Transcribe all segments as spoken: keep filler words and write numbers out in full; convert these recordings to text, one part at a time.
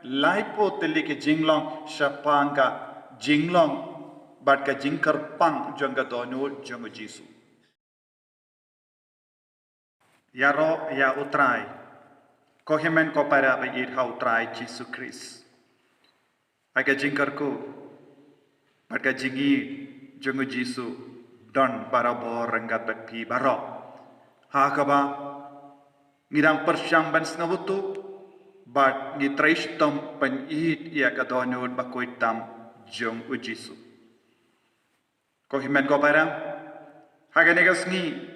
Laiphew tylli ki jinglong shaphang ka jinglong bad ka jingkyrpang jong ka dohnud jong u Jisu. Ïaroh ïa u Trai. Ko hynmen ko para ba ïeit ha u Trai Jisu Khrist. Ha ka jingkyrkhu bad ka jingïeit jong u Jisu don barabor ryngkat bad phi baroh. Ha kaba ngi dang pyrshang ban sngewthuh bad ngi trei shitom ban ïeit ïa ka dohnud bakhuid tam jong u Jisu. Ko hynmen ko para, ha kane ka sngi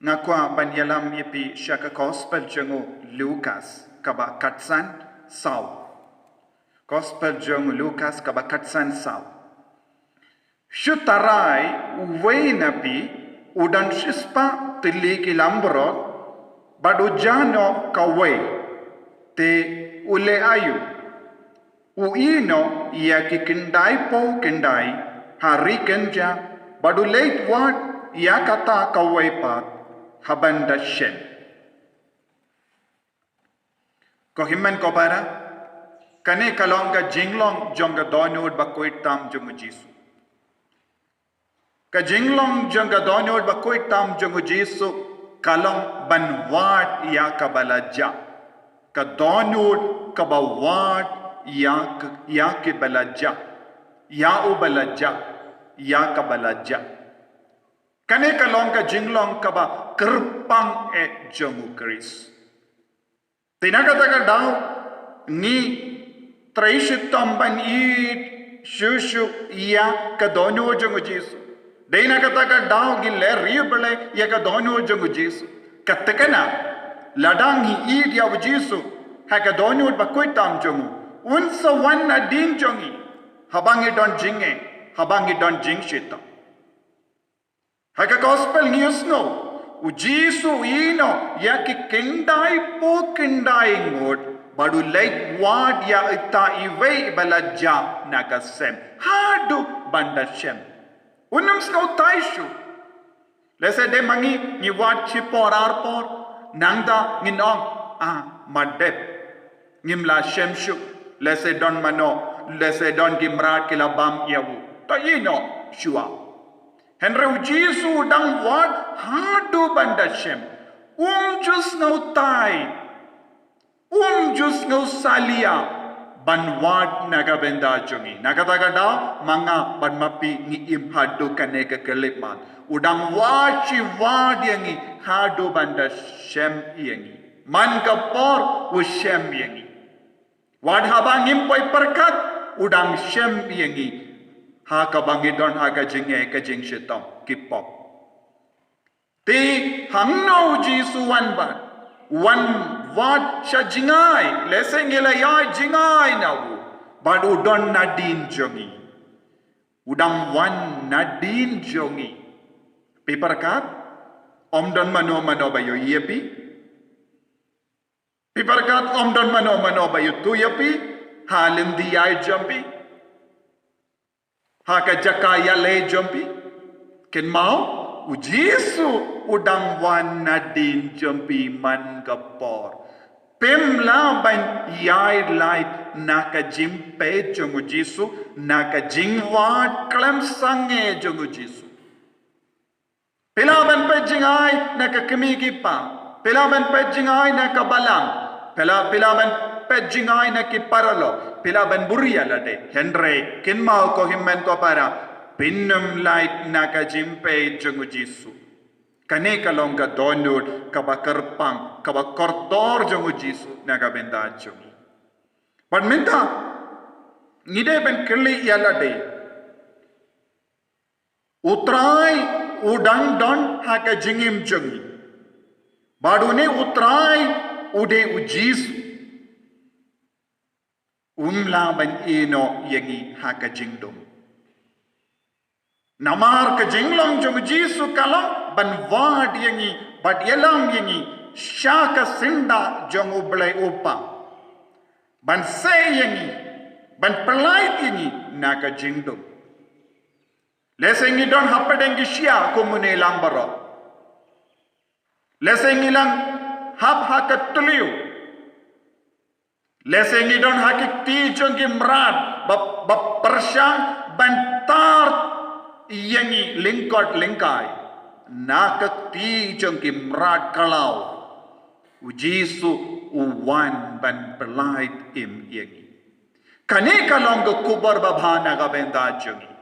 nga kwah ban ïalam ïa phi sha ka gospel jong u Lukas kaba khatsan saw. Gospel jong u Lukas kaba khatsan saw. Shu tharai uwei na phi u don shispah tylli ki langbrot bad u jah noh kawei, te u leh aïu? U ïeh noh ïa ki khyndai phew khyndai ha ri kynja bad u leit wad ïa kata kawei pat haba un da shem. Ko hynmen ko para, kane ka long ka jinglong jong ka dohnud bakhuid tam jong u Jisu. Ka jinglong jong ka dohnud bakhuid tam jong u Jisu ka long ban wad ïa kaba la jah. Ka dohnud kaba wad ïa ka, ïa kiba la jah. Ïa uba la jah. Ïa kaba la jah. Kane ka long ka jinglong kaba kyrpang eh jong u Khrist. Te na kata ka daw ngi trei shitom ban ïeit shuh shuh ïa ka dohnud jong u Jisu. Dei na kata ka daw ngi leh riewblei ïa ka dohnud jong u Jisu. Kata ka na, lada ngi ïeit ïa u Jisu ha ka dohnud bakhuid tam jong u, un sa wan nadien jong ngi haba ngi don jingeh, haba ngi don jingshitom. Ha ka gospel ngi ïohsngew u Jisu u ïeh noh ïa ki khyndai phew khyndai ngut bad u leit wad ïa ita iwei iba la jah na ka sem haduh ban da shem. Un ym sngewthait shuh. Lehse dei ma ngi ngi wad shipor arpor nangta ngin ong, ah, mat dep. Ngim la shem shuh, lehse don mano, lehse don ki mrad ki la bam ïa u. To ïeh noh shuwa. Hynrei u Jisu u dang wad haduh ban da shem. Um ju sngewthait. Um ju sngewsalia ban wad na ka bynta jong ngi. Na kata ka daw ma nga bad ma phi ngi im haduh kane ka khyllipmat. U dang wad shi wad ïa ngi haduh ban da shem ïa ngi. Man ka por u shem ïa ngi. Wat haba ngim poi pyrkhat u dang shem ïa ngi. Ha kaba ngi don ha ka jingeh ka jingshitom ki pop. Te hangno u Jisu wan bad, wan wad sha jingai, lehse ngi la ïa jingai na u, bad u don nadien jong ngi. U dang wan nadien jong ngi. Phi pyrkhat, ym don mano mano ba ïohi ïa phi. Phi pyrkhat ym don mano mano ba ïathuh ïa phi ha lynti ïaid jong phi, ha ka jaka ïaleh jong phi. Kynmaw, u Jisu u dang wan nadien jong phi man ka por. Phim lah ban ïaid lait na ka jingpeit jong u Jisu, na ka jingwad khlem sangeh jong u Jisu. Phi lah ban peit jingai na ka kmie ki kpa. Phi lah ban peit jingai na ka balang. Phi lah, phi lah ban peit jingai na ki paralok. Phi lah ban buh ïa lade. Hynrei kynmaw ko hynmen ko para, phin ym lait na ka jingpeit jong u Jisu. Kane ka long ka dohnud kaba kyrpang, kaba kordor jong u Jisu na ka bynta jong ngi. Bad mynta ngi dei ban kylli ïa lade. U Trai u dang don ha ka jingim jong ngi. Bad une u Trai u dei u Jisu. Um lah ban ïeh noh ïa ngi ha ka jingdum. Namar ka jinglong jong u Jisu ka long ban wad ïa ngi, bad ïalam ïa ngi sha ka syndah jong u Blei u Kpa. Ban sei ïa ngi, ban pynlait ïa ngi na ka jingdum. Lehse ngi don hapdeng ki shyiap kum une lang baroh. Lehse ngi lang hap ha ka thliew. Lehse ngi don ha ki kti jong ki mrad ba, ba pyrshang ban tar ïa ngi lyngkot lyngkai na ka kti jong ki mrad khlaw. U Jisu u wan ban pyllait im ïa ngi. Kane ka long ka khubor babha na ka bynta jong ngi.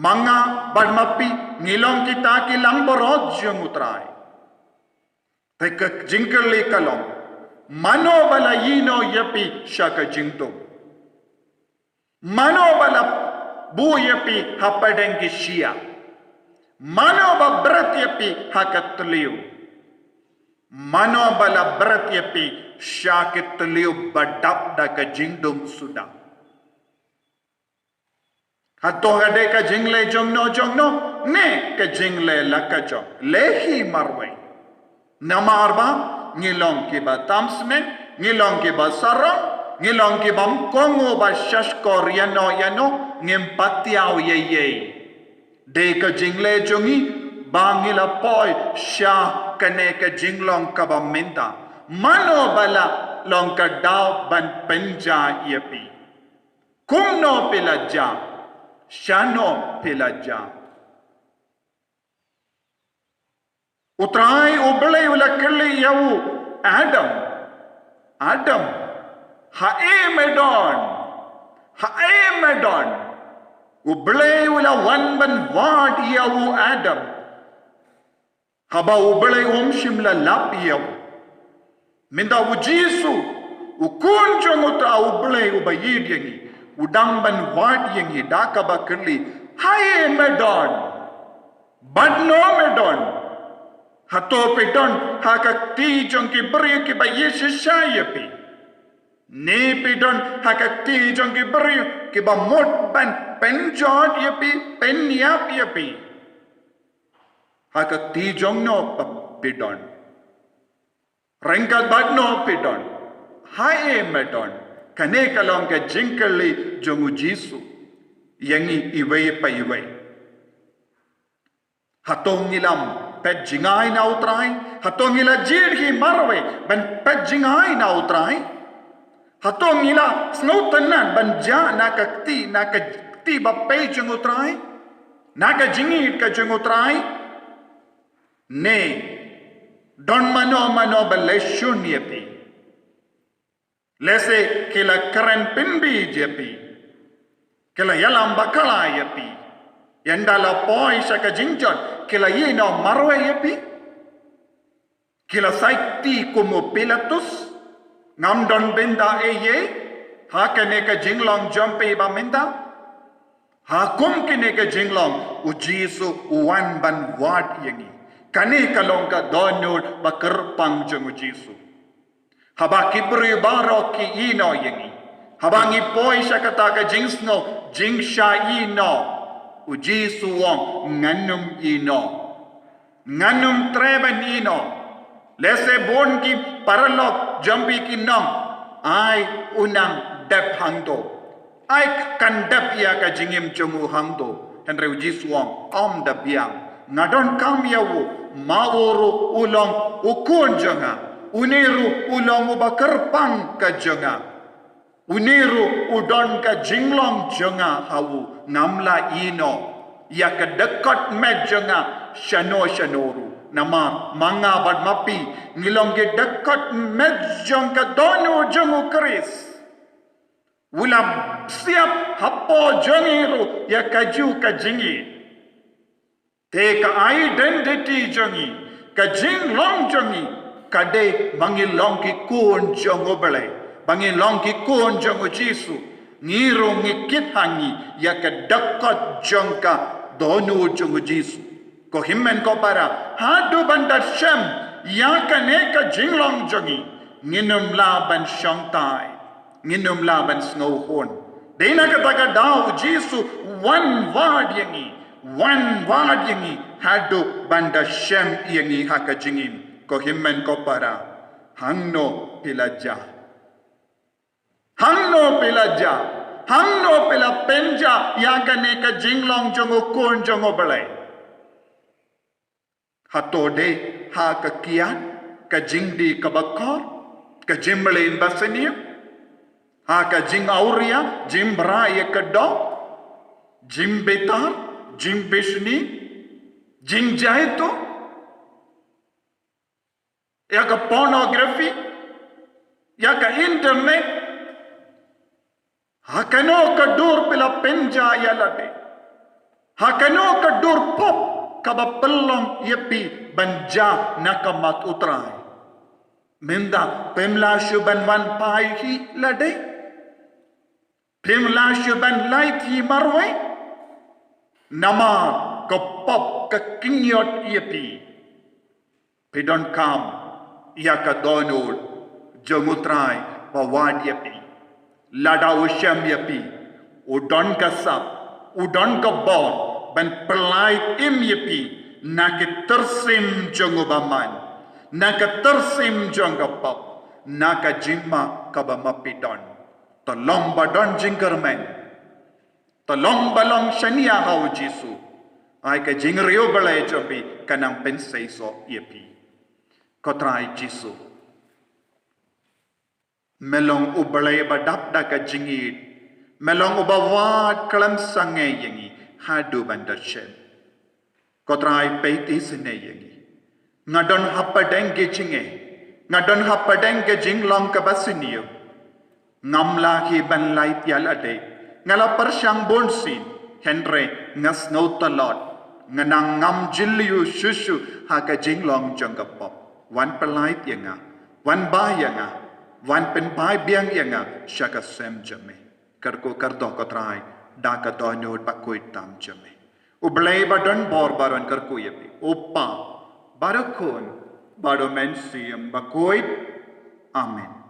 Ma nga bad ma phi ngi long kita ki langbrot jong U Trai. Te ka jingkylli ka long, mano ba la ïehnoh ïa phi sha ka jingdum? Mano ba la buh ïa phi ha pdeng ki shyiap? Mano ba bret ïa phi ha ka thliew? Mano ba la bret ïa phi sha ka thliew ba dap da ka jingdum suda? Hato ka dei ka jingleh jongno jongno ne ka jingleh la ka jong? Leh hi marwei. Namar ba ngi long kiba tam snem, ngi long kiba sarong, ngi long kiba ym kohnguh ba sha shkor ïano ïano, ngim patiaw ei ei. Dei ka jingleh jong ngi ba ngi la poi sha kane ka jinglong kaba mynta. Mano ba la long ka daw ban pynjah ïa phi? Kumno phi la jah? Shano phi la jah? U Trai U Blei u la kylli ïa u Adam. Adam, haei me don? Haei me don? U Blei u la wan ban wad ïa u Adam. Haba U Blei um shym la lap ïa u. Mynta U Jisu, U Khun jong U Trai U Blei uba ïeit ïa ngi, u dang ban wad ïa ngi da kaba kylli, haei me don? Bad no me don? Hato phi don ha ka kti jong ki briew kiba ïeit shisha ïa phi? Ne phi don ha ka kti jong ki briew kiba mut ban pynjot ïa phi, pynïap ïa phi? Ha ka kti jong no phi don? Ryngkat bad no phi don? Haei me don? Kane ka long ka jingkylli jong U Jisu ïa ngi iwei pa iwei. Hato ngi la peit jngai na U Trai? Hato ngi la jied hi marwei ban peit jngai na U Trai? Hato ngi la sngewtynnad ban jah na ka kti, na ka kti ba pei jong U Trai, na ka jingïeit ka jong U Trai? Ne don mano mano ba la shun ïa phi? Lehse ki la kren pynbeit ïa phi, ki la ïalam bakla ïa phi. Ynda la poi sha ka jingjot ki la ïehnoh marwei ïa phi. Ki la saikti kum u Pilatus, ngam don bynta ei ei ha kane ka jinglong jong phi ba mynta. Ha kum kine ka jinglong U Jisu u wan ban wad ïa ngi. Kane ka long ka dohnud ba kyrpang jong U Jisu. Haba ki briew baroh ki ïehnoh ïa ngi, haba ngi poi sha kata ka jingsngew jingshah ïehnoh, U Jisu u ong, ngan ym ïehnoh. Ngan ym treh ban ïehnoh. Lehse bun ki paralok jong phi kin ong, ai u nang dep hangto, ai kan dep ïa ka jingim jong u hangto. Hynrei U Jisu u ong, ym da biang, nga donkam ïa u. Ma u ruh u long u khun jong nga, une ruh u long uba kyrpang ka jong nga. Une ruh u don ka jinglong jong nga ha u. Ngam lah ïehnoh ïa ka dkhot met jong nga shano shano ruh. Namar ma nga bad ma phi ngi long ki dkhot met jong ka dohnud jong U Khrist. U la siap hapoh jong ngi ruh ïa kajuh ka jingïeit. Te ka identity jong ngi, ka jinglong jong ngi, ka dei ba ngi long ki khun jong U Blei, ba ngi long ki khun jong U Jisu. Ngi ruh ngi kit ha ngi ïa ka dkhot jong ka dohnud jong U Jisu. Ko hynmen ko para, haduh ban da shem ïa kane ka jinglong jong ngi, ngin ym lah ban shong tai. Ngin ym lah ban sngewhun. Dei na kata ka daw U Jisu u wan wad ïa ngi, wan wad ïa ngi haduh ban da shem ïa ngi ha ka jingim. Ko hynmen ko para, hangno phi la jah? Hangno phi la jah? Hangno phi la pynjah ïa kane ka jinglong jong U Khun jong U Blei? Hato dei ha ka kiad, ka jingdih kaba kor, ka jingmlien ba sniew? Ha ka jingawria, jingbra ïa ka doh, jingbitar, jingbishni, jingjaitu, ïa ka pornography, ïa ka internet. Ha kano ka dur phi la pynjah ïa lade? Ha kano ka dur pop kaba pynlong ïa phi ban jah na ka mat U Trai? Mynta phim lah shuh ban wan phai hi lade? Phim lah shuh ban lait hi marwei? Namar ka pop ka kyngiot ïa phi. Phi donkam ïa ka dohnud jong U Trai ba wad ïa phi. Lada u shem ïa phi, u don ka sap, u don ka bor ban pyllait im ïa phi na ka tyrsim jong u bymman, na ka tyrsim jong ka pop, na ka jingma kaba ma phi don. Te long ba don jingkyrmen, te long ba long shaniah ha U Jisu, ai ka jingriewblei jong phi kan nang pynseisoh ïa phi. Ko Trai Jisu, me long U Blei ba dap da ka jingïeit, me long uba wad khlem sangeh ïa ngi haduh ban da shen. Ko Trai, peit isynei ïa ngi. Nga don hapdeng ki jingeh, nga don hapdeng ki jinglong kaba sniew. Ngam lah hi ban lait ïa lade. Nga la pyrshang bunsien, hynrei nga sngew tlot. Nga nang ngam jylliew shuh shuh ha ka jinglong jong ka pop. Wan pyllait ïa nga, wan bah ïa nga, wan pynphai biang ïa nga sha ka sem jong me. Kyrkhu kyrdoh ko Trai da ka dohnud bakhuid tam jong me. U Blei ba don bor baroh un kyrkhu ïa phi, U Kpa, bad U Khun, bad U Mynsiem Bakhuid. Amen.